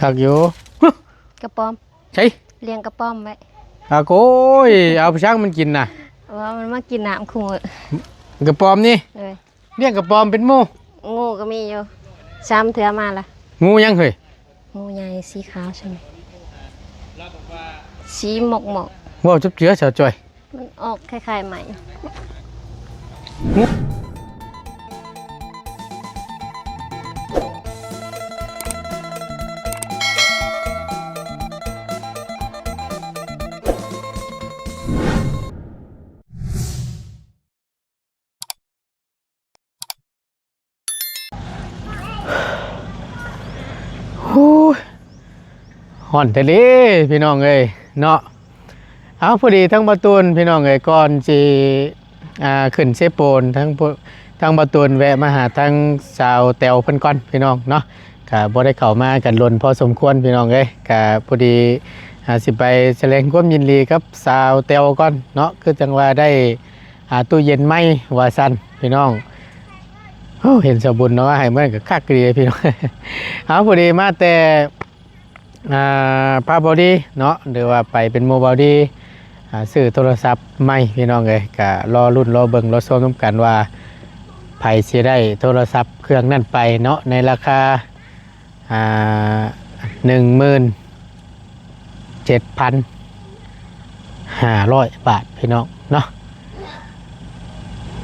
ຄັກຢູ່. ກະປອມ. ໃສ? ລ້ຽງກະປອມໄວ້. ອາໂກຍ ເອົາໄປຊ່າງມັນກິນນະ. ວ່າມັນມາກິນນ້ຳຄູ່ມື້. ກະປອມນີ້? ໂດຍ. ລ້ຽງກະປອມເປັນໝູ່. ງູກະມີຢູ່ ສາມເທື່ອມາລະ. ງູຫຍັງເຮີ້ຍ? ງູໃຫຍ່ສີຂາວຊັ້ນ ສີໝອກໆ. ເວົ້າຈັບເຈືອສາວຈ້ອຍ. ມັນອອກຄ້າຍໆໄໝ. ໂອ້ຍ ຮ້ອນແທ້ເດ້ພີ່ນ້ອງເອີຍເນາະ. ເອົາ ພໍດີທາງບ່າວຕູນພີ່ນ້ອງເອີຍ ກ່ອນຊິ ອ່າ ຂຶ້ນເຊໂປນ ທາງ ທາງບ່າວຕູນແວະມາຫາທາງສາວແຕວເພິ່ນກ່ອນພີ່ນ້ອງເນາະ. ກະບໍ່ໄດ້ເຂົ້າມາກັນດົນພໍສົມຄວນພີ່ນ້ອງເອີຍ. ກະພໍດີ ອ່າ ຊິໄປສະແດງຄວາມຍິນດີກັບສາວແຕວກ່ອນເນາະ ຄືຈັ່ງວ່າໄດ້ ອ່າ ຕູ້ເຢັນໃໝ່ວ່າຊັ້ນພີ່ນ້ອງ. ໂອ້ ເຫັນສາວບຸນເນາະ ໃຫ້ເມືອກະຄັກດີພີ່ນ້ອງ. ເອົາ ພໍດີມາແຕ່ ອ່າ ພາເບົາດີເນາະ ຫຼືວ່າໄປເປັນໝູ່ເບົາດີ ອ່າ ຊື້ໂທລະສັບໃໝ່ພີ່ນ້ອງເອີຍ. ກະລໍລຸ້ນລໍເບິ່ງລໍຊົມນຳກັນວ່າ ໃຜຊິໄດ້ໂທລະສັບເຄື່ອງນັ້ນໄປເນາະ ໃນລາຄາ ອ່າ ໜຶ່ງໝື່ນເຈັດພັນຫ້າຮ້ອຍບາດພີ່ນ້ອງເນາະ.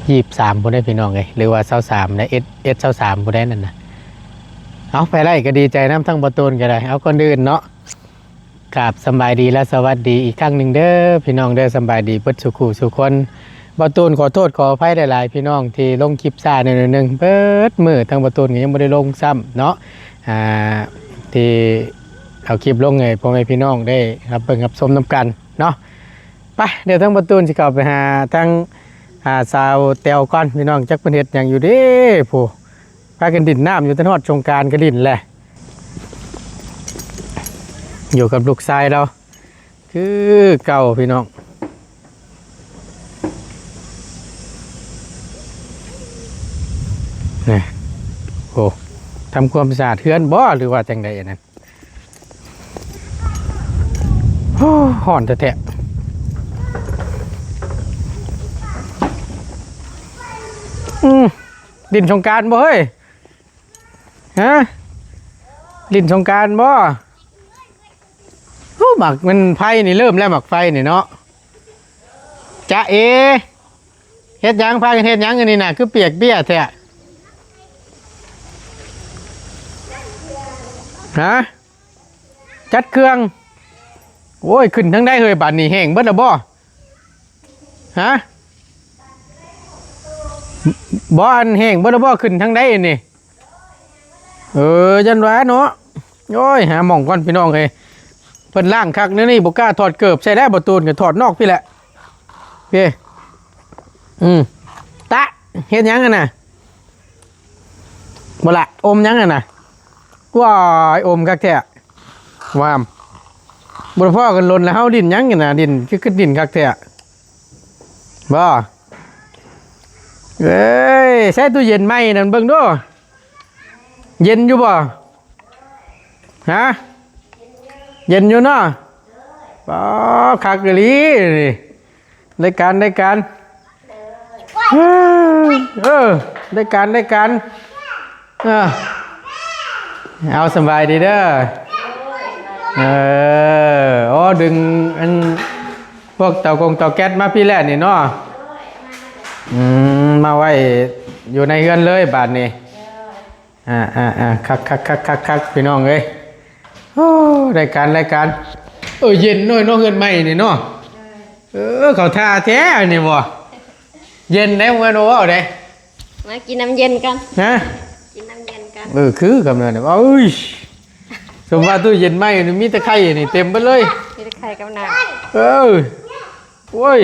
ຊາວສາມພຸ້ນເດ້ພີ່ນ້ອງເອີຍ ຫຼືວ່າຊາວສາມນະ ເອັດ ເອັດຊາວສາມພຸ້ນເດ້ນັ້ນນະ. ເອົາ ໃຜໄດ້ກະດີໃຈນຳ ທາງບ່າວຕູນກະໄດ້. ເອົາ ກ່ອນອື່ນເນາະ ກາບສຳບາຍດີ ແລະ ສະຫວັດດີອີກຄັ້ງໜຶ່ງເດີພີ່ນ້ອງເດີ. ສຳບາຍດີເບິດສູ່ຄູ່ສູ່ຄົນ. ບ່າວຕູນຂໍໂທດຂໍອະໄພຫຼາຍໆພີ່ນ້ອງ ທີ່ລົງຄລິບຊ້າໜ້ອຍໜຶ່ງ ເບິດມື້ທາງບ່າວຕູນກະຍັງບໍ່ໄດ້ລົງຊ້ຳເນາະ. ອ່າ ທີ່ເອົາຄລິບລົງໃຫ້ພໍ່ແມ່ພີ່ນ້ອງໄດ້ຮັບເບິ່ງຮັບຊົມນຳກັນເນາະ. ໄປ ດຽວທາງບ່າວຕູນຊິເຂົ້າໄປຫາທາງ ອ່າ ສາວແຕວກ່ອນພີ່ນ້ອງ ຈັກເພິ່ນເຮັດຫຍັງຢູ່ເດ້. ຜູ້ ພາກັນຫຼິ້ນນ້ຳຢູ່ ຈົນຮອດສົງການກະຫຼິ້ນແຫຼະ ຢູ່ກັບລູກຊາຍລາວຄືເກົ່າພີ່ນ້ອງ. ນີ້ ໂອ້ ທຳຄວາມສະອາດເຮືອນບໍ່ ຫຼືວ່າຈັ່ງໃດອັນນັ້ນ? ໂອ້ ຮ້ອນແທ້ໆ. ອືມ ຫຼິ້ນສົງການບໍ່ເຮີ້ຍ? ຮະ ຫຼິ້ນສົງການບໍ່? ໂອ້ ໝາກມັນໄຟນີ້ ເລີ່ມແລ້ວໝາກໄຟນີ້ເນາະ. ຈ໊ະເອ ເຮັດຫຍັງ? ພາກັນເຮັດຫຍັງອັນນີ້ນະ ຄືປຽກເບ້ຍແທ້? ຮະ ຈັດເຄື່ອງ. ໂອ້ຍ ຂຶ້ນທາງໃດເຮີ້ຍ ບາດນີ້ແຫ້ງເບິດແລ້ວບໍ່? ຮະ ບໍ່ ອັນແຫ້ງເບິດແລ້ວບໍ່? ຂຶ້ນທາງໃດອັນນີ້? ເອີ ຢ້ານວ່າເນາະ. ໂອ້ຍ ຫາໝ່ອງກ່ອນພີ່ນ້ອງເອີຍ. ເພິ່ນລ້າງຄັກແນວນີ້ ບໍ່ກ້າຖອດເກີບໃສ່ແລ້ວ. ບ່າວຕູນກະຖອດນອກພີ້ແຫຼະ. ເອີ ອືມ ຕະ ເຮັດຫຍັງຫັ້ນນະ? ບໍ່ລະ ອົມຫຍັງຫັ້ນນະ? ວ້າຍ ອົມຄັກແທ້. ວ່າ ບໍ່ໄດ້ພໍ້ກັນດົນແລ້ວ ເຮົາຫຼິ້ນຫຍັງຫັ້ນນະ? ຫຼິ້ນ ຄື ຄືຫຼິ້ນຄັກແທ້ ບໍ່? ເອີຍ ໃສ່ຕູ້ເຢັນໃໝ່ນັ້ນເບິ່ງດູ ເຢັນຢູ່ບໍ່? ຮະ ເຢັນຢູ່ເນາະ. ປາ ຄັກອີ່ຫຼີນີ້ ລາຍການ ລາຍການ. ເອີ ລາຍການ ລາຍການ. ເອີ ເອົາ ສະບາຍດີເດີ. ເອີ ໂອ້ ດຶງອັນພວກເຕົາກົງເຕົາແກັດມາພີ້ແຫຼະນີ້ເນາະ. ອືມ ມາໄວ້ຢູ່ໃນເຮືອນເລີຍບາດນີ້. ອ່າໆໆ ຄັກໆໆໆ ພີ່ນ້ອງເອີຍ. ໂອ້ ລາຍການ ລາຍການ. ເອີ ເຢັນໜ້ອຍເນາະ ເຮືອນໃໝ່ນີ້ເນາະ. ເອີ ເຂົາທ່າແທ້ອັນນີ້ບໍ່? ເຢັນໄດ໋ ບໍ່ແມ່ນວ່າເວົ້າໄດ໋. ມາກິນນ້ຳເຢັນກັນ. ຮະ? ກິນນ້ຳເຢັນກັນ. ເອີ ຄືຄຳນັ້ນ. ເອີຍ ສົມວ່າຕູ້ເຢັນໃໝ່ນີ້ມີແຕ່ໄຂ່ນີ້ເຕັມເບິດເລີຍ. ມີແຕ່ໄຂ່ກັບນ້ຳ. ເອີ ໂອ້ຍ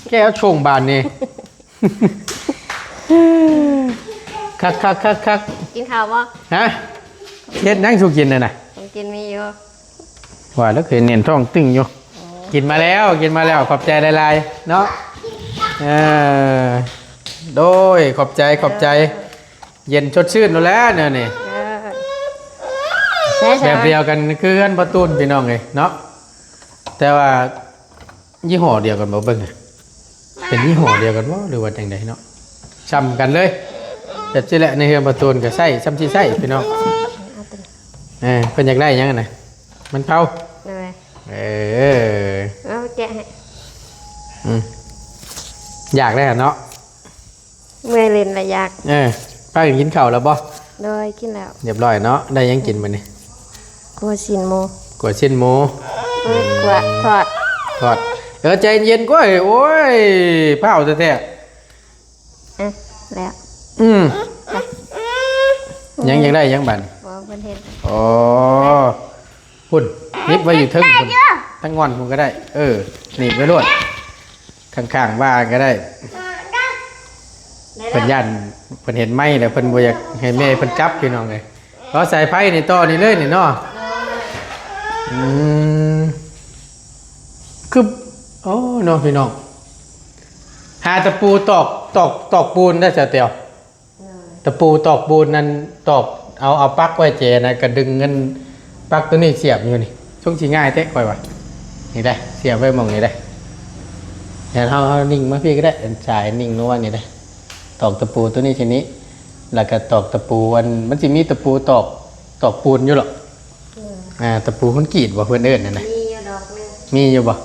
ແກ້ວຊົງບາດນີ້. ຄັກໆໆໆ. ກິນເຂົ້າບໍ່? ຮະ? ເຮັດຫຍັງສູ່ກິນຫັ້ນນະ? ຂອງກິນມີຢູ່. ວ່າແລ້ວຄືແໜ້ນທ້ອງຕຶງຢູ່. ໂອ້ ກິນມາແລ້ວ ກິນມາແລ້ວ. ຂອບໃຈຫຼາຍໆເນາະ. ເອີ ໂດຍ ຂອບໃຈ ຂອບໃຈ. ເອີ ເຢັນສົດຊື່ນໂລດແຫຼະແນວນີ້. ເອີ ແບບດຽວກັນຄືເຮືອນພໍ່ຕູນພີ່ນ້ອງເອີຍເນາະ ແຕ່ວ່າຍີ່ຫໍ້ດຽວກັນບໍ່ເບິ່ງ ເປັນຍີ່ຫໍ້ດຽວກັນບໍ່ ຫຼືວ່າຈັ່ງໃດເນາະ ຊ່ຳກັນເລີຍ ແບບຊີ້ແຫຼະ ໃນເຮືອນພໍ່ຕູນກໍໃຊ້ຊ່ຳຊິໃຊ້ພີ່ນ້ອງ ເອີ ເພິ່ນຢາກໄດ້ຫຍັງຫັ້ນນະ ມັນເຜົາ ໂດຍ ເອີ ເອົາແກະໃຫ້ ອືມ ຢາກໄດ້ຫັ້ນເນາະ ເມື່ອຍຫຼິ້ນລະຢາກ ເອີ ພາກັນກິນເຂົ້າແລ້ວບໍ່? ໂດຍ ກິນແລ້ວ ຮຽບຮ້ອຍເນາະ ໄດ້ຫຍັງກິນມື້ນີ້? ຂົ້ວຊີ້ນໝູ ຂົ້ວຊີ້ນໝູ ເອີ ຂົ້ວທອດ ທອດ ເອີ ໃຈເຢັນໆ ໂອ້ຍ ໂອ້ຍ ພ້າວແທ້ໆ ອະ ແລ້ວ ອືມ ໄປ ຍັງຢາກໄດ້ຫຍັງບາດນີ້? ບໍ່ ເພິ່ນເຫັນ ອໍ ພຸ້ນ ໜີບໄວ້ຢູ່ເທິງພຸ້ນ ທັງງ່ອນພຸ້ນກໍໄດ້ ເອີ ໜີບໄວ້ໂລດ ຂ້າງໆວ່າກໍໄດ້ ເພິ່ນຢ້ານ ເພິ່ນເຫັນໄມ້ແລ້ວ ເພິ່ນບໍ່ຢາກໃຫ້ແມ່ເພິ່ນຈັບ ພີ່ນ້ອງເອີຍ ເອົາສາຍໄຟນີ້ຕໍ່ນີ້ເລີຍນີ້ເນາະ ອືມ ຄື ໂອ້ ເນາະ ພີ່ນ້ອງ ຫາຕະປູຕອກ ຕອກ ຕອກປູນໄດ້ສະແຕວ ຕະປູຕອກປູນນັ້ນ ຕອກ ເອົາ ເອົາປັກໄວ້ເຈນະ ກະດຶງເງິນ ປັກໂຕນີ້ສຽບຢູ່ນີ້ ຊົງຊິງ່າຍແທ້ຂ້ອຍວ່າ ນີ້ໄດ໋ ສຽບໄວ້ໝ່ອງນີ້ໄດ໋ ແລ້ວເຮົາ ເຮົານິ່ງມາພີ້ກໍໄດ້ ອັນສາຍນິ່ງລົງມານີ້ໄດ໋ ຕອກຕະປູໂຕນີ້ຊະນີ້ ແລ້ວກະຕອກຕະປູ ອັນ ມັນຊິມີຕະປູຕອກ ຕອກປູນຢູ່ເນາະ ອືມ ອ່າ ຕະປູຄອນກຣີດບໍ່ ເພິ່ນເອີ້ນນັ້ນນະ ມີຢູ່ດອກໜຶ່ງ ມີຢູ່ບໍ່?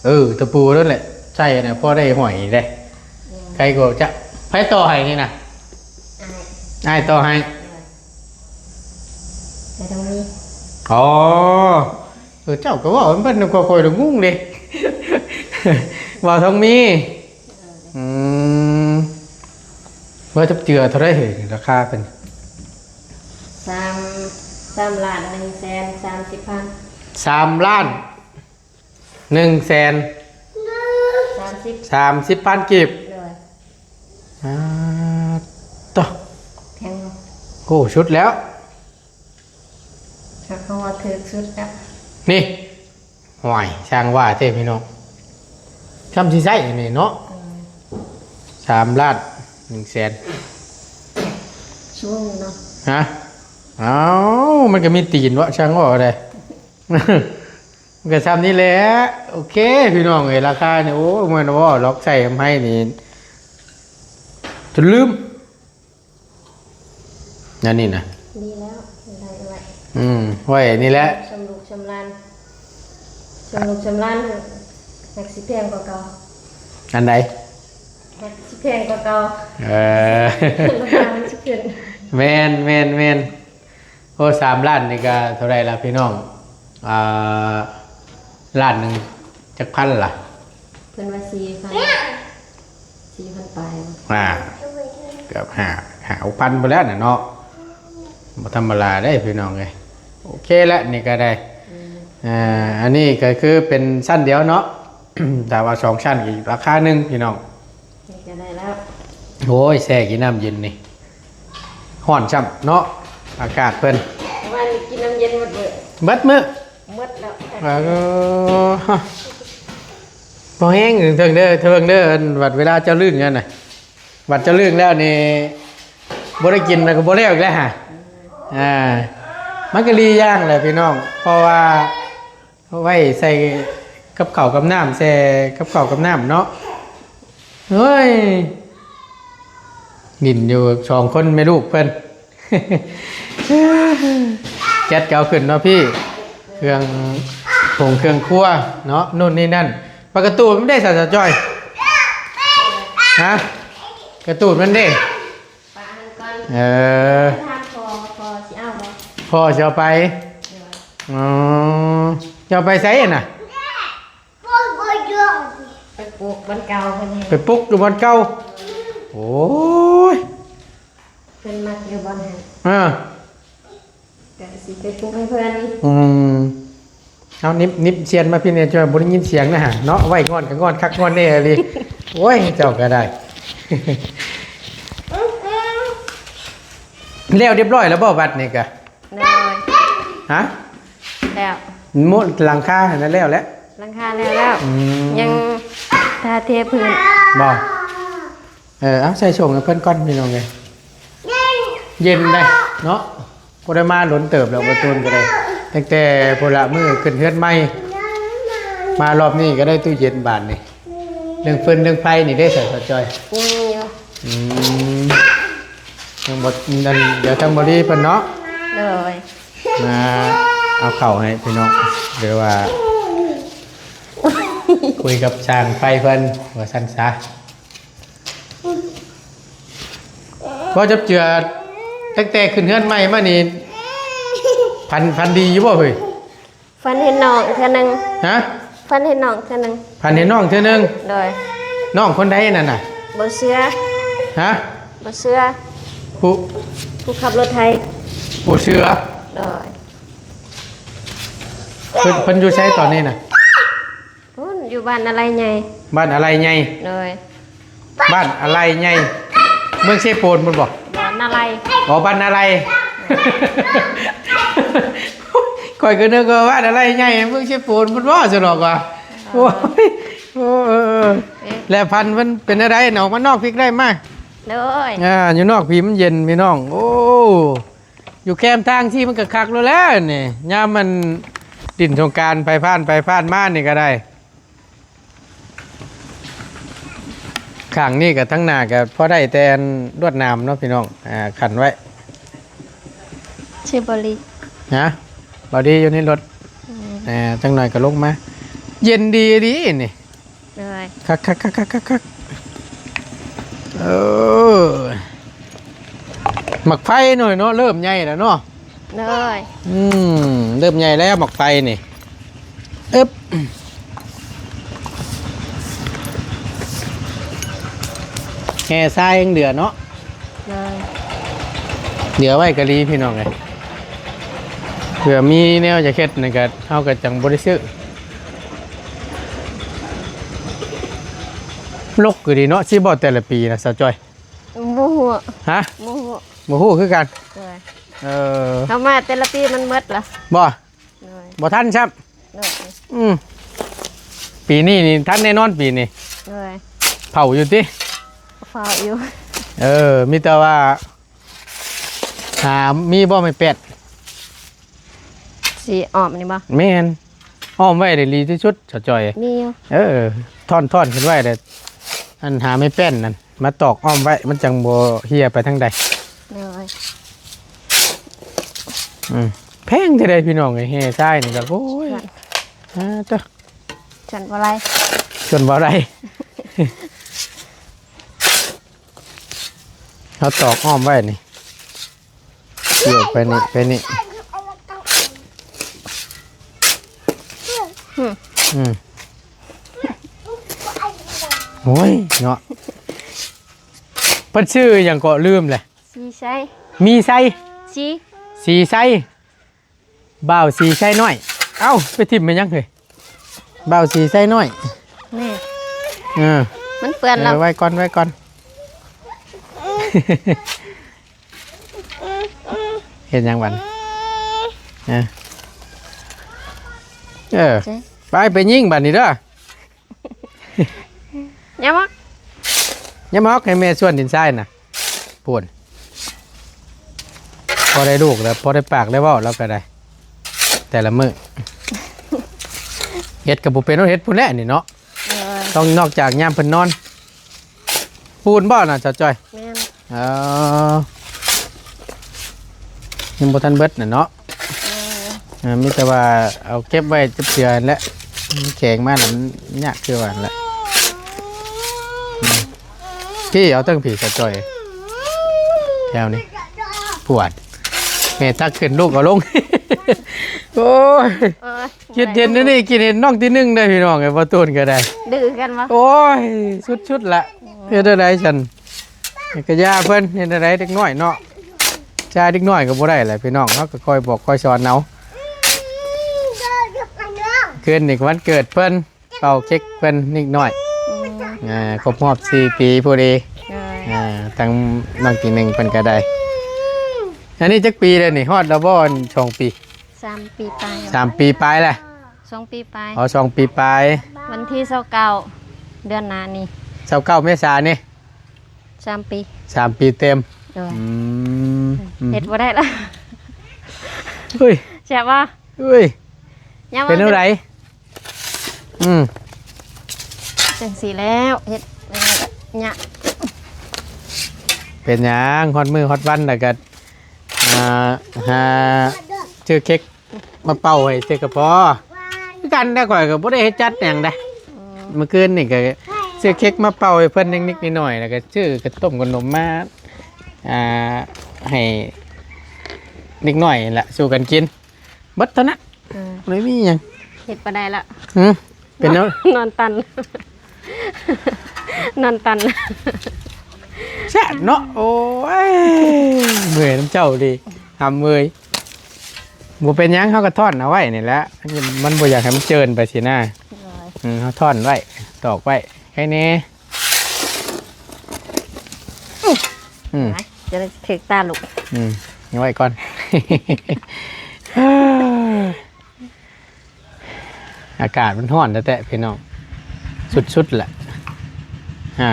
ເອີ ຕະປູນັ້ນແຫຼະ ໃສ່ນະ ພໍໄດ້ຫ້ອຍໄດ້ ອືມ ໃຜກໍຈະ ໃຜຕໍ່ໃຫ້ນີ້ນະ? ອ້າຍ ອ້າຍຕໍ່ໃຫ້ ເອີ ແຕ່ຕ້ອງມີ ອໍ ເອີ ເຈົ້າກໍເວົ້າເປັນນຳຂ້ອຍ ຂ້ອຍລະງົງເດ້ ເວົ້າຕ້ອງມີ ເອີ ອືມ ວ່າຈັກເທື່ອເທົ່າໃດເຮີ້ຍ ລາຄາເພິ່ນ? ສາມ ສາມລ້ານໜຶ່ງແສນສາມສິບພັນ ສາມລ້ານໜຶ່ງແສນສາມສິບ ສາມສິບພັນກີບ ໂດຍ ອາ ໂຕ ແພງບໍ່? ໂອ້ ສຸດແລ້ວ ຄັກເຮົາວ່າຖືກສຸດແລ້ວ ນີ້ ຫ້ວຍ ຊ່າງວ່າແທ້ພີ່ນ້ອງ ຊ່ຳຊິໃຊ້ອັນນີ້ເນາະ ອືມ ສາມລ້ານໜຶ່ງແສນ ສູງເນາະ ຮະ ເອົ້າ ມັນກໍມີຕີນເນາະ ຊ່າງວ່າໄດ້ ມັນກໍຊ່ຳນີ້ແຫຼະ ໂອເຄ ພີ່ນ້ອງເອີຍ ລາຄານີ້ ໂອ້ຍ ບໍ່ແມ່ນເວົ້າດອກ ໃສ່ທຳໄມນີ້ ຈົນລືມ. ອັນນີ້ນະ ນີ້ແລ້ວ ໄດ້ໄວ້ ອືມ ໄວ້ນີ້ແຫຼະ ຊຳລູກຊຳຫຼານ ຊຳລູກຊຳຫຼານ ຮັກຊິແພງກວ່າເກົ່າ ອັນໃດ? ຮັກຊິແພງກວ່າເກົ່າ ເອີ ລາຄາມັນຊິຂຶ້ນ ແມ່ນໆໆ ໂອ້ ສາມລ້ານນີ້ກະເທົ່າໃດລະພີ່ນ້ອງ? ອ່າ ລ້ານໜຶ່ງຈັກພັນລະ? ເພິ່ນວ່າສີ່ພັນ ສີ່ພັນປາຍ ອ່າ ເກືອບຫ້າ ຫ້າຫົກພັນພຸ້ນແຫຼະນະເນາະ ບໍ່ທຳມະດາເດ້ພີ່ນ້ອງເອີຍ ໂອເຄແຫຼະ ນີ້ກໍໄດ້ ອືມ ອ່າ ອັນນີ້ກໍຄືເປັນຊັ້ນດຽວເນາະ ຖ້າວ່າສອງຊັ້ນອີກລາຄາໜຶ່ງພີ່ນ້ອງ ນີ້ກໍໄດ້ແລ້ວ ໂອ້ຍ ແຊ່ກິນນ້ຳເຢັນນີ້ ຮ້ອນຊ້ຳເນາະ ອາກາດເພິ່ນ ເມື່ອວານນີ້ກິນນ້ຳເຢັນໝົດມື້ ເບິດມື້ ໝົດແລ້ວ ເອີ ພໍແຮງເທິງເດີ ເທິງເດີ ອັນບັດເວລາເຈົ້າລຶ້ງນັ້ນນະ ບັດເຈົ້າລຶ້ງແລ້ວນີ້ ບໍ່ໄດ້ກິນແລ້ວກໍບໍ່ແລ້ວອີກແລ້ວຫະ ອ່າ ມັນກໍດີຢ່າງແຫຼະພີ່ນ້ອງ ເພາະວ່າ ເອົາໄວ້ໃສ່ກັບເຂົ້າກັບນ້ຳ ແຊ່ກັບເຂົ້າກັບນ້ຳເນາະ ເຮີ້ຍ ຫຼິ້ນຢູ່ສອງຄົນແມ່ລູກເພິ່ນ ແກັດກໍເອົາຂຶ້ນເນາະພີ່ ເຄື່ອງຄົງເຄື່ອງຄົວເນາະ ໂນ່ນນີ້ນັ້ນ ປາກກະຕູດມັນເດ້ ສາວຈ້ອຍ ຮະ ກະຕູດມັນເດ້ ປະຫັ້ນກ່ອນ ເອີ ຖາມພໍ່ ພໍ່ຊິເອົາບໍ່? ພໍ່ຊິເອົາໄປ ໂດຍ ອໍ ຈະເອົາໄປໃສຫັ້ນນະ? ໄປປຸກບ່ອນເກົ່າເພິ່ນ ໄປປຸກຢູ່ບ່ອນເກົ່າ ໂອ້ຍ ເພິ່ນມັກຢູ່ບ່ອນຫັ້ນ ເອີ ກະຊິໄປປຸກໃຫ້ເພິ່ນ ອືມ ເອົາ ນິບ ນິບຊຽນມາພີ້ແດ່ ຈະບໍ່ໄດ້ຍິນສຽງນະຫະເນາະ ໄວ້ງອນກໍງອນຄັກງອນແນ່ອີ່ຫຼີ ໂອ້ຍ ເຈົ້າກໍໄດ້ ແລ້ວຮຽບຮ້ອຍແລ້ວບໍ່ ວັດນີ້ກະ? ໂດຍ ຮະ? ແລ້ວ ໝົດຫຼັງຄາຫັ້ນນະ ແລ້ວແຫຼະ ຫຼັງຄາແລ້ວແລ້ວ ອືມ ຍັງທາເທພື້ນ ບໍ່? ເອີ ເອົາໃສ່ສົ່ງໃຫ້ເພິ່ນກ່ອນ ພີ່ນ້ອງເອີຍ ເຢັນໄດ໋ເນາະ ບໍ່ໄດ້ມາດົນເຕີບແລ້ວ ບໍ່ຕູນກໍໄດ້ ຕັ້ງແຕ່ພຸ້ນລະ ມື້ຂຶ້ນເຮືອນໃໝ່ ມາລອບນີ້ກໍໄດ້ຕູ້ເຢັນບາດນີ້. ເລື່ອງຟືນເລື່ອງໄຟນີ້ເດ້ ສາວ ສາວຈ້ອຍ? ຍັງຢູ່. ອືມ ຍັງບໍ່ ນັ້ນ ດຽວທາງບໍລີເພິ່ນເນາະ ໂດຍ ມາເອົາເຂົ້າໃຫ້ພີ່ນ້ອງ ຫຼືວ່າ ຄຸຍກັບຊ່າງໄຟເພິ່ນ ວ່າຊັ້ນຊະ. ບໍ່ຈັບເຈື່ອ ຕັ້ງແຕ່ຂຶ້ນເຮືອນໃໝ່ມານີ້ ຝັນ ຝັນດີຢູ່ບໍ່ເຮີ້ຍ? ຝັນເຫັນນ້ອງເທື່ອໜຶ່ງ. ຮະ? ຝັນເຫັນນ້ອງເທື່ອໜຶ່ງ. ຝັນເຫັນນ້ອງເທື່ອໜຶ່ງ? ໂດຍ. ນ້ອງຄົນໃດນັ້ນນະ? ບໍ່ເຊື່ອ. ຮະ? ບໍ່ເຊື່ອ. ຜູ້ ຜູ້ຂັບລົດໄຖ. ບໍ່ເຊື່ອ. ໂດຍ. ເພິ່ນ ເພິ່ນຢູ່ໃສຕອນນີ້ນະ? ພຸ້ນ ຢູ່ບ້ານນາໄລໃຫຍ່. ບ້ານນາໄລໃຫຍ່. ໂດຍ. ບ້ານນາໄລໃຫຍ່ ເມືອງເຊໂປນພຸ້ນບໍ່? ບໍ່ ນາໄລ. ອໍ ບ້ານນາໄລ. ຂ້ອຍກໍນຶກວ່າບ້ານນາໄລໃຫຍ່ ເມືອງເຊໂປນພຸ້ນບໍ່ ຊັ້ນດອກວ່າ. ໂອ້ຍ ໂອ້ ເອີ ເອີ ເອີ ແລ້ວພັນມັນເປັນແນວໃດ? ອອກມານອກພີ້ໄດ້ມາ. ໂດຍ. ອ່າ ຢູ່ນອກພີ້ມັນເຢັນ ພີ່ນ້ອງ. ໂອ້ ຢູ່ແຄມທາງຊີ້ມັນກໍຄັກໂລດແລ້ວນີ້ ຍາມມັນຫຼິ້ນສົງການ ໃຜຜ່ານໄປຜ່ານມານີ້ກໍໄດ້. ຂ້າງນີ້ກໍ ທາງໜ້າກໍພໍໄດ້ແຕ່ອັນລວດໜາມເນາະພີ່ນ້ອງ ອ່າ ຂັ້ນໄວ້. ຊື່ບໍລີ. ຮະ? ບໍລີຢູ່ໃນລົດ. ອືມ ອ່າ ຈັກໜ້ອຍກໍລົງມາ. ເຢັນດີອີ່ຫຼີນີ້. ໂດຍ. ຄັກໆໆໆໆ ເອີ ໝາກໄຟໜ້ອຍເນາະ ເລີ່ມໃຫຍ່ແລ້ວເນາະ. ໂດຍ. ອືມ ເລີ່ມໃຫຍ່ແລ້ວໝາກໄຟນີ້. ອຶບ ແຫ່ຊາຍຍັງເຫຼືອເນາະ. ໂດຍ. ເຫຼືອໄວ້ກໍດີພີ່ນ້ອງເອີຍ ເພື່ອມີແນວຢາກເຮັດນີ້ກໍ ເຮົາກໍຈັ່ງບໍ່ໄດ້ຊື້. ລົກຢູ່ດີເນາະ ຊິບໍ່ແຕ່ລະປີນະ ສາວຈ້ອຍ? ບໍ່ຮູ້. ຮະ? ບໍ່ຮູ້. ບໍ່ຮູ້ຄືກັນ. ໂດຍ. ເອີ ເຮົາມາແຕ່ລະປີມັນໝົດລະ. ບໍ່? ໂດຍ. ບໍ່ທັນຊ້ຳ. ໂດຍ. ອືມ ປີນີ້ນີ້ທັນແນ່ນອນປີນີ້. ໂດຍ. ເຜົາຢູ່ຕິ? ເຜົາຢູ່. ເອີ ມີແຕ່ວ່າ ຫາມີບໍ່ໄມ້ແປ້ນ? ຊິອ້ອມນີ້ບໍ່? ແມ່ນ. ອ້ອມໄວ້ໄດ້ດີທີ່ສຸດ ສາວຈ້ອຍ. ມີຢູ່. ເອີ ທ່ອນໆຂຶ້ນໄວ້ແລ້ວ ອັນ ຫາໄມ້ແປ້ນນັ້ນມາຕອກອ້ອມໄວ້ ມັນຈັ່ງບໍ່ເຫ່ຍໄປທາງໃດ. ໂດຍ. ອືມ ແພງແທ້ໃດພີ່ນ້ອງເອີຍ ແຫ່ຊາຍນີ້ກໍ ໂອ້ຍ ອ່າ ເຈົ້າ ຊົນບໍ່ໄດ້ ຊົນບໍ່ໄດ້. ເຮົາຕອກອ້ອມໄວ້ນີ້ ກ່ຽວໄປນີ້ ໄປນີ້. ອືມ ອືມ ໂອ້ຍເນາະ ເພິ່ນຊື່ຫຍັງເກາະ ລືມແຫຼະ. ສີໄຊ. ມີໄຊ. ສີ ສີໄຊ. ບ່າວສີໄຊນ້ອຍ. ເອົ້າ ໄປຖິ້ມແມ່ນຫຍັງເຮີ້ຍ? ບ່າວສີໄຊນ້ອຍ. ນີ້ ເອີ ມັນເປື້ອນແລ້ວ. ເອີ ໄວ້ກ່ອນ ໄວ້ກ່ອນ. ເຮັດຫຍັງບັດ? ເອີ ເອີ ໄປ ໄປຍິງບັດນີ້ເດີ. ຢ່າມອກ ຢ່າມອກ ໃຫ້ແມ່ຊວນດິນຊາຍນະ. ພຸ້ນ ພໍໄດ້ລູກແລ້ວ ພໍໄດ້ປາກໄດ້ເວົ້າແລ້ວກໍໄດ້ ແຕ່ລະມື້. ເຮັດກໍບໍ່ເປັນ ເຮັດພຸ້ນແຫຼະນີ້ເນາະ. ເອີ ຕ້ອງ ນອກຈາກຍາມເພິ່ນນອນ. ປູນບໍ່ນະ ສາວຈ້ອຍ? ແມ່ນ. ເອີ ຍັງບໍ່ທັນເບິດນະເນາະ. ເອີ ມີແຕ່ວ່າເອົາເກັບໄວ້ຈັກເທື່ອຫັ້ນແຫຼະ ມັນແຂງມາແລ້ວມັນຍາກຄືວ່າຫັ້ນແຫຼະ. ອືມ ພີ້ ເອົາເທິງພີ້ ສາວຈ້ອຍ ແຖວນີ້. ປວດ ແມ່ຕັກຂຶ້ນ ລູກເອົາລົງ. ໂອ້ຍ ໂອ້ຍ ຄິດເຫັນອັນນີ້ ຄິດເຫັນນ້ອງທີໜຶ່ງເດ້ ພີ່ນ້ອງເອີຍ ບໍ່ຕູນກໍໄດ້. ດື້ກັນບໍ່? ໂອ້ຍ ສຸດໆລະ. ເຮັດແນວໃດຊັ້ນ? ກະຢ່າເພິ່ນ ເຮັດແນວໃດ ເດັກນ້ອຍເນາະ. ຊາຍເດັກນ້ອຍກໍບໍ່ໄດ້ແຫຼະພີ່ນ້ອງ ເຮົາກໍຄອຍບອກຄອຍສອນເອົາ. ຄືນນີ້ກໍວັນເກີດເພິ່ນ ເປົ່າເຄັກເພິ່ນນິດໜ້ອຍ. ອືມ ອ່າ ຄົບຮອບສີ່ປີພໍດີ. ອ່າ ອ່າ ທາງນ້ອງທີໜຶ່ງເພິ່ນກໍໄດ້. ອັນນີ້ຈັກປີແລ້ວນີ້? ຮອດແລ້ວບໍ່ ສອງປີ? ສາມປີປາຍ. ສາມປີປາຍແລ້ວ? ສອງປີປາຍ. ອໍ ສອງປີປາຍ. ວັນທີຊາວເກົ້າ ເດືອນໜ້ານີ້ ຊາວເກົ້າເມສານີ້. ສາມປີ. ສາມປີເຕັມ. ໂດຍ. ອືມ ເຮັດບໍ່ໄດ້ລະ. ເຮີ້ຍ ແຊບບໍ່? ເຮີ້ຍ ຍັງ ເປັນແນວໃດ? ອືມ ຈັ່ງຊີ້ແລ້ວ ເຮັດແນວນີ້ກະຍະ ເປັນຫຍັງ ຮອດມື້ຮອດວັນແລ້ວກະ ອ່າ ຫາຊື້ເຄັກ ມາເປົ່າໃຫ້ເສກກະພໍ ຄືກັນແດ່. ຂ້ອຍກໍບໍ່ໄດ້ເຮັດຈັດຫຍັງໃດ. ອືມ ມື້ຄືນນີ້ກໍຊື້ເຄັກມາເປົ່າໃຫ້ເພິ່ນເລັກໆນ້ອຍໆ ແລ້ວກໍຊື້ຂະຕົ້ມຂະໜົມມາ ອ່າ ໃຫ້ເດັກນ້ອຍນີ້ແຫຼະ ສູ່ກັນກິນ ເບິດເທົ່ານັ້ນ. ເອີ ບໍ່ໄດ້ມີຫຍັງ ເຮັດບໍ່ໄດ້ລະ. ຫື? ເປັນແນວ ນອນຕັນ ນອນຕັນ ແຊບເນາະ. ໂອ້ຍ ເມື່ອຍນຳເຈົ້າເດ ຫຳເອີຍ. ບໍ່ເປັນຫຍັງ ເຮົາກໍທ້ອນເອົາໄວ້ນີ້ແຫຼະ ມັນບໍ່ຢາກໃຫ້ມັນເຈີນໄປຊີ້ນະ. ໂດຍ ອືມ ເຮົາທ້ອນໄວ້ ຕອກໄວ້ ໃຄແນ່. ອືມ ຈະໄດ້ຖືກຕາລູກ. ອືມ ເອົາໄວ້ກ່ອນ. ອາກາດມັນຮ້ອນແທ້ໆ ພີ່ນ້ອງ ສຸດໆແຫຼະ. ອ່າ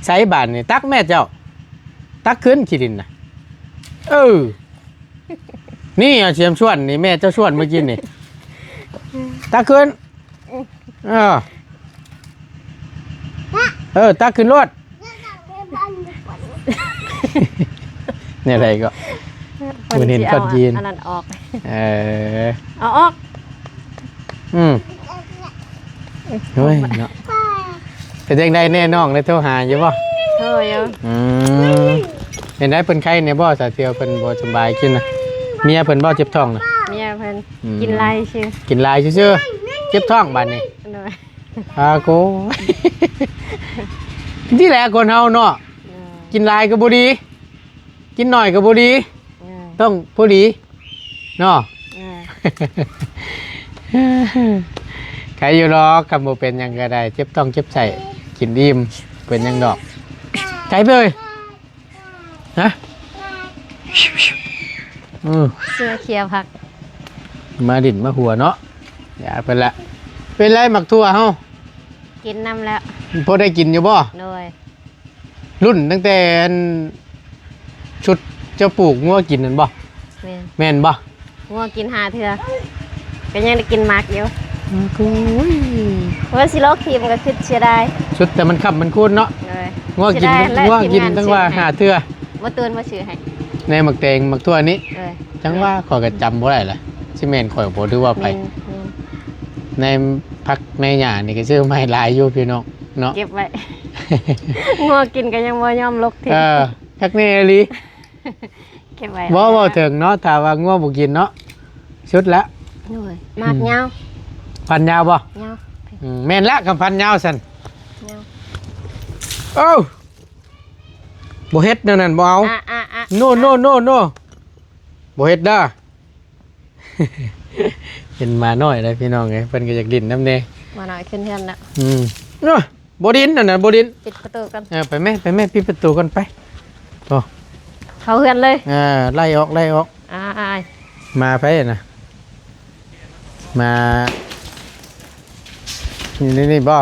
ໃສ່ບາດນີ້ ຕັກແມ່ເຈົ້າ ຕັກຂຶ້ນຂີ້ດິນນະ. ເອີ ນີ້ອາຊຽມຊວນນີ້ ແມ່ເຈົ້າຊວນມື້ກີ້ນີ້ ຕັກຂຶ້ນ. ເອີ ເອີ ຕັກຂຶ້ນໂລດ. ແນວໃດກໍ ເພິ່ນຊິເອົາອັນນັ້ນອອກ. ເອີ ເອົາອອກ. ອືມ ໂອ້ຍເນາະ ເປັນຈັ່ງໃດແນ່ ນ້ອງໄດ້ໂທຫາຢູ່ບໍ່? ໂທຢູ່. ອືມ ເປັນໃດ ເພິ່ນໄຄແນ່ບໍ່? ສາວທຽວເພິ່ນບໍ່ສະບາຍຂຶ້ນນະ ເມຍເພິ່ນບໍ່ເຈັບທ້ອງນະ? ເມຍເພິ່ນ ອືມ ກິນຫຼາຍຊື່ ກິນຫຼາຍຊື່ໆ ເຈັບທ້ອງບາດນີ້. ໂດຍ. ອາໂກ ນີ້ແຫຼະຄົນເຮົາເນາະ. ເອີ ກິນຫຼາຍກໍບໍ່ດີ ກິນໜ້ອຍກໍບໍ່ດີ. ເອີ ຕ້ອງພໍດີເນາະ. ເອີ ໄຄຢູ່ດອກ ຄັນບໍ່ເປັນຫຍັງກໍໄດ້ ເຈັບທ້ອງເຈັບໄສ້ ກິນອີ່ມ ເປັນຫຍັງດອກ. ໄຄເອີຍ. ຮະ? ອືມ ຊິມາເຄຍຜັກ ມາດິ້ນມາຫົວເນາະ. ຢ່າເພິ່ນລະ. ເປັນໄລໝາກຖົ່ວເຮົາ? ກິນນຳແລ້ວ. ພໍໄດ້ກິນຢູ່ບໍ່? ໂດຍ. ລຸ້ນຕັ້ງແຕ່ອັນຊຸດເຈົ້າປູກງົວກິນນັ້ນບໍ່? ແມ່ນ. ແມ່ນບໍ່? ງົວກິນຫ້າເທື່ອ ກໍຍັງໄດ້ກິນໝາກຢູ່. ໂອ້ຍ ວ່າຊິລອກຖິ້ມກໍຄິດເສຍດາຍ. ສຸດແຕ່ມັນຄ້ຳມັນຄູນເນາະ. ໂດຍ. ງົວກິນ ງົວກິນຕັ້ງວ່າຫ້າເທື່ອ ບໍ່ຕູນມາຊື້ໃຫ້ ໃນໝາກແຕງໝາກຖົ່ວນີ້. ໂດຍ. ຈັ່ງວ່າຂ້ອຍກໍຈຳບໍ່ໄດ້ລະ ຊິແມ່ນຂ້ອຍບໍ່ ຫຼືວ່າໃຜ. ແມ່ນ ແມ່ນ. ໃນຜັກໃນຫຍ້ານີ້ກໍຊື້ມາໃຫ້ຫຼາຍຢູ່ພີ່ນ້ອງເນາະ ເກັບໄວ້. ງົວກິນກໍຍັງບໍ່ຍອມລົກຖິ້ມ. ເອີ ຄັກແນ່ອີ່ຫຼີ. ເກັບໄວ້ ບໍ່ ເວົ້າເຖິງເນາະ ຖ້າວ່າງົວບໍ່ກິນເນາະ ສຸດລະ. ໂດຍ. ໝາກຍາວ. ອືມ ພັນຍາວບໍ່? ຍາວ. ອືມ ແມ່ນລະ ຄຳພັນຍາວຊັ້ນ. ຍາວ. ໂອ້ ບໍ່ເຮັດແນວນັ້ນ ບໍ່ເອົາ. ອ່ະ ອ່ະ ອ່ະ ໂນ ໂນ ໂນ ໂນ ບໍ່ເຮັດເດີ. ເປັນໝານ້ອຍເດ້ພີ່ນ້ອງເອີຍ ເພິ່ນກໍຢາກຫຼິ້ນນຳແດ່. ໝານ້ອຍຂຶ້ນເຮືອນແລ້ວ. ອືມ ໂອ້ຍ ບໍ່ດິນ ອັນນັ້ນບໍ່ດິນ. ປິດປະຕູກ່ອນ. ເອີ ໄປແມ່ ໄປແມ່ ປິດປະຕູກ່ອນ ໄປ. ໂອ້ ເຂົ້າເຮືອນເລີຍ. ອ່າ ໄລ່ອອກ ໄລ່ອອກ. ອ້າຍ ມາໃຜນະ? ມາ ນີ້ ນີ້ ນີ້ບໍ່?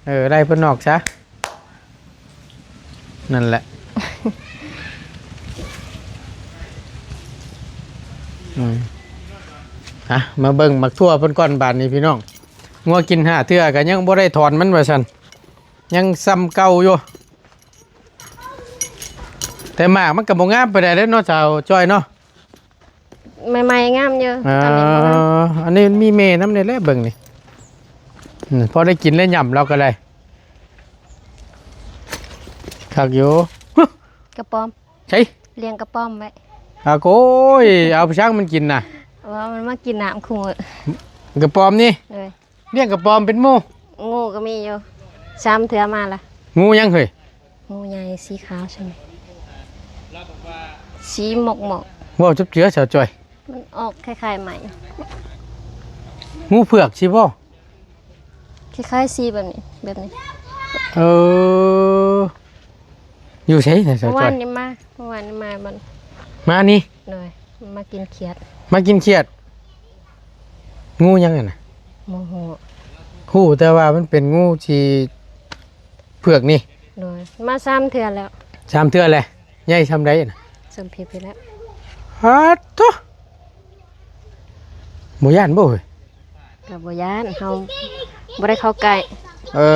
ເອີ ໄລ່ເພິ່ນອອກຊະ. ນັ້ນແຫຼະ. ອືມ ອ່ະ ມາເບິ່ງໝາກຖົ່ວເພິ່ນກ່ອນບາດນີ້ພີ່ນ້ອງ. ງົວກິນຫ້າເທື່ອກໍຍັງບໍ່ໄດ້ຖອນມັນວ່າຊັ້ນ ຍັງສ່ຳເກົ່າຢູ່. ແຕ່ໝາກມັນກໍບໍ່ງາມປານໃດເດ້ເນາະ ສາວຈ້ອຍເນາະ. ໃໝ່ໆງາມຢູ່. ອ່າ ອັນນີ້ບໍ່ງາມ. ອັນນີ້ມັນມີແມ່ນຳນີ້ແຫຼະ ເບິ່ງນີ້. ອືມ ພໍໄດ້ກິນໄດ້ຫຍ້ຳລາວກໍໄດ້ ຄັກຢູ່. ກະປອມ. ໃສ? ລ້ຽງກະປອມໄວ້. ອາໂກຍ ເອົາໄປຊ່າງມັນກິນນະ. ວ່າມັນມາກິນນ້ຳຄູ່ມື້. ກະປອມນີ້? ໂດຍ. ລ້ຽງກະປອມເປັນໝູ່? ງູກໍມີຢູ່ ສາມເທື່ອມາລະ. ງູຫຍັງເຮີ້ຍ? ງູໃຫຍ່ສີຂາວຊັ້ນ ສີໝອກໆ. ເວົ້າຈັບເຈືອສາວຈ້ອຍ ມັນອອກຄ້າຍໆໃໝ່. ງູເຜືອກຊີ້ບໍ່? ຄ້າຍໆສີແບບນີ້ ແບບນີ້. ເອີ ຢູ່ໃສນະສາວຈ້ອຍ? ເມື່ອວານນີ້ມາ ເມື່ອວານນີ້ມາບ່ອນ ມານີ້? ໂດຍ. ມາກິນຂຽດ. ມາກິນຂຽດ? ງູຫຍັງຫັ້ນນະ? ບໍ່ຮູ້. ຮູ້ແຕ່ວ່າມັນເປັນງູທີ່ເຜືອກນີ້. ໂດຍ. ມາສາມເທື່ອແລ້ວ. ສາມເທື່ອແລ້ວ. ໃຫຍ່ຊ່ຳໃດນະ? ຊ່ຳພີ້ໆແລ້ວ. ປາດໂທ້! ບໍ່ຢ້ານບໍ່ເຮີ້ຍ? ກໍບໍ່ຢ້ານ ເຮົາບໍ່ໄດ້ເຂົ້າໃກ້. ເອີ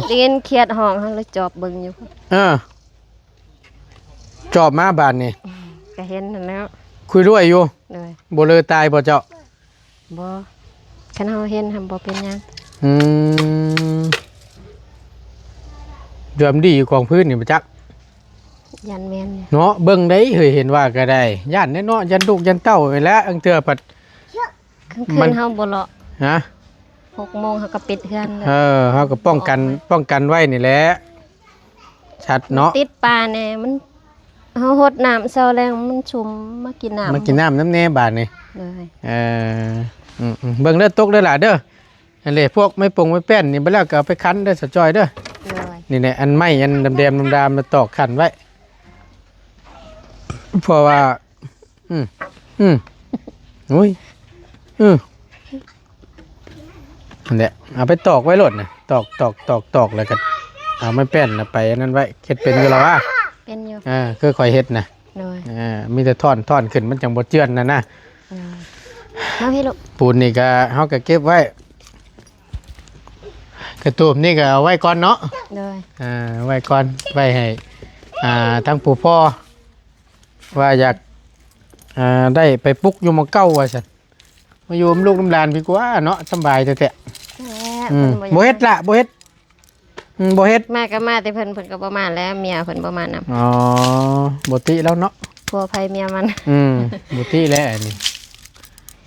ໄດ້ຍິນຂຽດຮ້ອງ ເຮົາເລີຍຈອບເບິ່ງຢູ່. ເອີ ຈອບມາບາດນີ້ ກໍເຫັນຫັ້ນແລ້ວ. ຄຸຍດ້ວຍຢູ່. ໂດຍ. ບໍ່ເລີຕາຍບໍ່ເຈົ້າ? ບໍ່ ຄັນເຮົາເຫັນຫັ້ນບໍ່ເປັນຫຍັງ. ອືມ ດວມດີຢູ່ກອງພື້ນນີ້ບໍ່ຈັກ. ຢ້ານແມ່ນເນາະ ເບິ່ງໄດ້ເຮີ້ຍ ເຫັນວ່າກໍໄດ້ ຢ້ານແດ່ເນາະ ຢ້ານລູກຢ້ານເຕົ້ານີ້ແຫຼະ. ລາງເທື່ອພັດ ກາງຄືນເຮົາບໍ່ເລາະ. ຮະ? ຫົກໂມງເຮົາກໍປິດເຮືອນແລ້ວ. ເອີ ເຮົາກໍປ້ອງກັນ ປ້ອງກັນໄວ້ນີ້ແຫຼະ ສັດເນາະ. ຕິດປ່າແດ່ ມັນ ເຮົາຫົດນ້ຳເຊົ້າແລງມັນຊຸ່ມ ມາກິນນ້ຳ ມາກິນນ້ຳນຳແດ່ບາດນີ້. ໂດຍ. ເອີ ອືມໆ ເບິ່ງເດີ ຕົກເດີຫຼ້າເດີ. ຫັ້ນແຫຼະ ພວກໄມ້ປົງໄມ້ແປ້ນນີ້ ບັດແລ້ວກໍເອົາໄປຂັນເດີສາວຈ້ອຍເດີ. ໂດຍ. ນີ້ແຫຼະ ອັນໄມ້ອັນດຳໆດຳໆ ມາຕອກຂັນໄວ້ ເພາະວ່າ ອືມ ອືມ ໂອ້ຍ ອືມ ຫັ້ນແຫຼະ ເອົາໄປຕອກໄວ້ໂລດນະ ຕອກ ຕອກ ຕອກ ຕອກ ແລ້ວກໍເອົາໄມ້ແປ້ນນະໄປອັນນັ້ນໄວ້. ເຮັດເປັນຢູ່ລະວະ? ເປັນຢູ່. ເອີ ຄືຂ້ອຍເຮັດນະ. ໂດຍ. ເອີ ມີແຕ່ທ່ອນ ທ່ອນຂຶ້ນ ມັນຈັ່ງບໍ່ເຈື່ອນນະນະ. ໂດຍ. ມາພີ່ລູກ. ປູນນີ້ກໍ ເຮົາກໍເກັບໄວ້ ກະຕູບນີ້ກໍເອົາໄວ້ກ່ອນເນາະ. ໂດຍ. ເອົາໄວ້ກ່ອນ ໄວ້ໃຫ້ ອ່າ ທາງຜູ້ພໍ່ ວ່າຢາກ ອ່າ ໄດ້ໄປປຸກຢູ່ໝ່ອງເກົ່າວ່າຊັ້ນ. ມາຢູ່ນຳລູກນຳຫຼານດີກວ່າເນາະ ສຳບາຍແທ້ໆ. ແມ່ນ. ອືມ ເພິ່ນບໍ່ຢາກ ບໍ່ເຮັດລະ ບໍ່ເຮັດ. ອືມ ບໍ່ເຮັດ. ມາກໍມາແຕ່ເພິ່ນ ເພິ່ນກໍບໍ່ມາແລ້ວ ເມຍເພິ່ນບໍ່ມານຳ. ອໍ ບໍ່ຕິແລ້ວເນາະ ຜົວໃຜເມຍມັນ. ອືມ ບໍ່ຕິແລ້ວອັນນີ້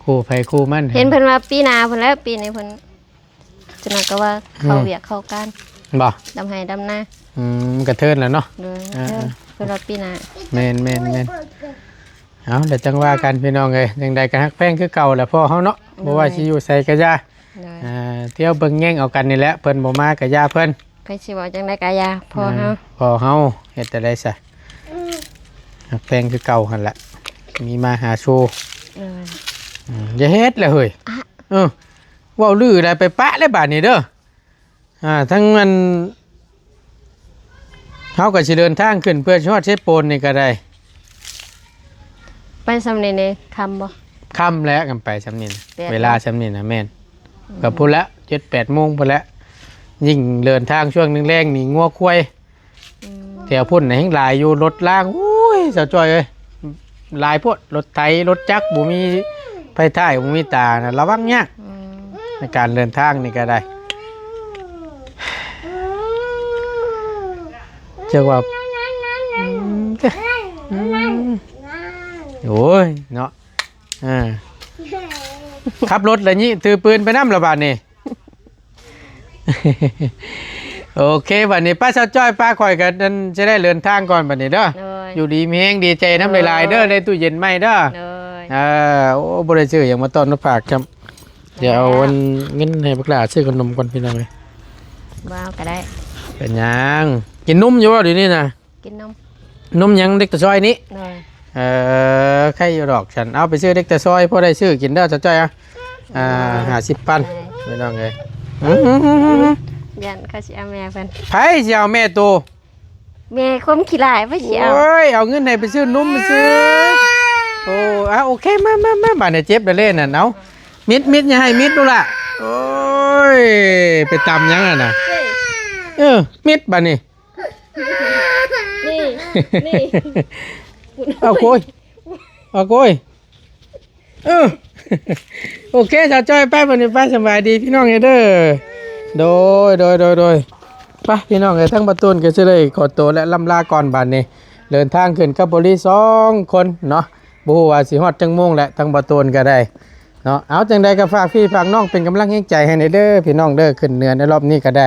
ຄູ່ໃຜຄູ່ມັນ. ເຫັນເພິ່ນວ່າປີໜ້າພຸ້ນແຫຼະ ປີນີ້ເພິ່ນ ຈັ່ງນັ້ນກໍວ່າເຂົ້າ ອືມ ວຽກເຂົ້າການ ບໍ່ ດຳໄຮ່ດຳນາ. ອືມ ກະເທີນແລ້ວເນາະ. ໂດຍ. ເອີ ເພິ່ນວ່າປີໜ້າ. ແມ່ນໆໆ. ເອົາ ແລ້ວຈັ່ງວ່າກັນພີ່ນ້ອງເອີຍ ຈັ່ງໃດກໍຮັກແພງຄືເກົ່າແຫຼະພໍ່ເຮົາເນາະ. ໂດຍ. ບໍ່ວ່າຊິຢູ່ໃສກໍຢ່າ. ໂດຍ. ອ່າ ທ່ຽວເບິ່ງແຍງເອົາກັນນີ້ແຫຼະ ເພິ່ນບໍ່ມາກໍຢ່າເພິ່ນ. ໃຜຊິເວົ້າຈັ່ງໃດກໍຢ່າພໍ່ເຮົາ. ອືມ ພໍ່ເຮົາເຮັດຈັ່ງໃດຊະ. ອືມ ຮັກແພງຄືເກົ່າຫັ້ນແຫຼະ ມີມາຫາສູ່. ໂດຍ. ອືມ ຢ່າເຮັດແຫຼະເຮີ້ຍ. ອະ ເອີ ເວົ້າລືໄດ້ໄປປະແລ້ວບາດນີ້ເດີ. ອ່າ ທັງອັນ ເຮົາກໍຊິເດີນທາງຂຶ້ນເພື່ອຊິຮອດເຊໂປນນີ້ກໍໄດ້. ໄປຊ່ຳນີ້ນີ້ຄ່ຳບໍ່? ຄ່ຳແລ້ວ ຄັນໄປຊ່ຳນີ້ນະ ແປດ ເວລາຊ່ຳນີ້ນະ. ແມ່ນ. ອືມ ກໍພຸ້ນແຫຼະ ເຈັດແປດໂມງພຸ້ນແຫຼະ. ຍິ່ງເດີນທາງຊ່ວງແລງໆນີ້ ງົວຄວາຍ ອືມ ແຖວພຸ້ນນະແຮ່ງຫຼາຍຢູ່ ລົດລາງ. ໂອ້ຍ ສາວຈ້ອຍເອີຍ ຫຼາຍໂພດ ລົດໄຖ ລົດຈັກ ບໍ່ມີໄຟທ້າຍ ບໍ່ມີຕານະ ລະວັງຍາກ. ອືມ ໃນການເດີນທາງນີ້ກໍໄດ້ ຈັກວ່າ ອືມ ອືມ ໂອ້ຍເນາະ. ອ່າ ຂັບລົດລະຍິຖືປືນໄປນຳລະບາດນີ້. ໂອເຄ ບັດນີ້ປ້າສາວຈ້ອຍ ປ້າຂ້ອຍກໍນັ້ນ ຈະໄດ້ເດີນທາງກ່ອນບັດນີ້ເດີ. ໂດຍ. ຢູ່ດີມີແຮງ ດີໃຈນຳຫຼາຍໆເດີ. ໂດຍ. ໄດ້ຕູ້ເຢັນໃໝ່ເດີ. ໂດຍ. ເອີ ໂອ້ ບໍ່ໄດ້ຊື້ຫຍັງມາຕ້ອນມາຝາກຊ້ຳ. ດຽວເອົາ ແລ້ວ ອັນເງິນໃຫ້ບັກຫຼ້າຊື້ຂະໜົມກ່ອນ ພີ່ນ້ອງເອີຍ. ບໍ່ເອົາກໍໄດ້. ເປັນຫຍັງ? ກິນນົມຢູ່ບໍ່ດຽວນີ້ນະ? ກິນນົມ. ນົມຫຍັງ ເດັກຕາຊອຍນີ້? ໂດຍ. ເອີ ໄຄຢູ່ດອກ ຊັ້ນເອົາໄປຊື້ເດັກຕາຊອຍ ພໍໄດ້ຊື້ກິນເດີ ສາວຈ້ອຍ. ອ່າ ໂດຍ. ຫ້າສິບພັນ ໂດຍ ພີ່ນ້ອງເອີຍ. ຢ້ານເຂົາຊິເອົາແມ່ເພິ່ນ. ໃຜຊິເອົາແມ່ໂຕ? ແມ່ຄວາມຂີ້ລ້າຍ ໃຜຊິເອົາ? ໂອ້ຍ ເອົາເງິນໃຫ້ໄປຊື້ນົມຊື້. ໂອ້ ອ່າ ໂອເຄ ມາ ມາ ມາ ບາດນີ້ເຈັບແລ້ວເດ້ນັ້ນ. ເອົາ ມິດ ມິດ ຢ່າໃຫ້ມິດລູກຫຼ້າ. ໂອ້ຍ ໄປຕຳຫຍັງຫັ້ນນະ? ເອີ ມິດບາດນີ້. ນີ້ ນີ້ ເອົາໂກຍ ເອົາໂກຍ. ເອີ ໂອເຄ ສາວຈ້ອຍ ໄປບັດນີ້ ໄປ ສະບາຍດີພີ່ນ້ອງເດີ. ໂດຍ ໂດຍ ໂດຍ ໂດຍ. ໄປພີ່ນ້ອງເອີຍ ທາງບ່າວຕູນກໍຊິໄດ້ຂໍໂຕ ແລະ ລ່ຳລາກ່ອນບາດນີ້. ເດີນທາງຂຶ້ນກັບບໍລີສອງຄົນເນາະ. ບໍ່ຮູ້ວ່າຊິຮອດຈັກໂມງແຫຼະ ທາງບ່າວຕູນກໍໄດ້ເນາະ. ເອົາ ຈັ່ງໃດກໍຝາກພີ່ຝາກນ້ອງເປັນກຳລັງແຮງໃຈໃຫ້ແດ່ເດີ ພີ່ນ້ອງເດີ. ຂຶ້ນເໜືອໃນລອບນີ້ກໍໄດ້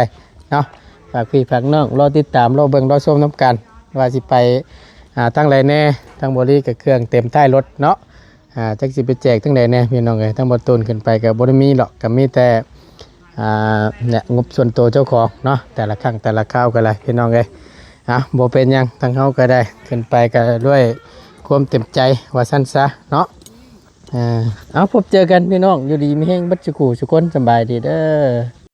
ເນາະ. ຝາກພີ່ຝາກນ້ອງ ລໍຕິດຕາມ ລໍເບິ່ງ ລໍຊົມນຳກັນ ວ່າຊິໄປ ອ່າ ທາງໃດແດ່. ທາງບໍລີກໍເຄື່ອງເຕັມທ້າຍລົດເນາະ. ອ່າ ຈັກຊິໄປແຈກທາງໃດແດ່ ພີ່ນ້ອງເອີຍ. ທາງບ່າວຕູນຂຶ້ນໄປກໍບໍ່ໄດ້ມີຫຼອກ ກໍມີແຕ່ ອ່າ ເນຍ ງົບສ່ວນໂຕເຈົ້າຂອງເນາະ ແຕ່ລະຄັ້ງແຕ່ລະຄາວກໍໄດ້ ພີ່ນ້ອງເອີຍ. ອ່າ ບໍ່ເປັນຫຍັງ ທາງເຮົາກໍໄດ້ຂຶ້ນໄປກໍດ້ວຍຄວາມເຕັມໃຈວ່າຊັ້ນຊະເນາະ. ເອົາ ພົບເຈີກັນພີ່ນ້ອງ ຢູ່ດີມີແຮງເບິດສູ່ຄູ່ສູ່ຄົນ ສະບາຍດີເດີ.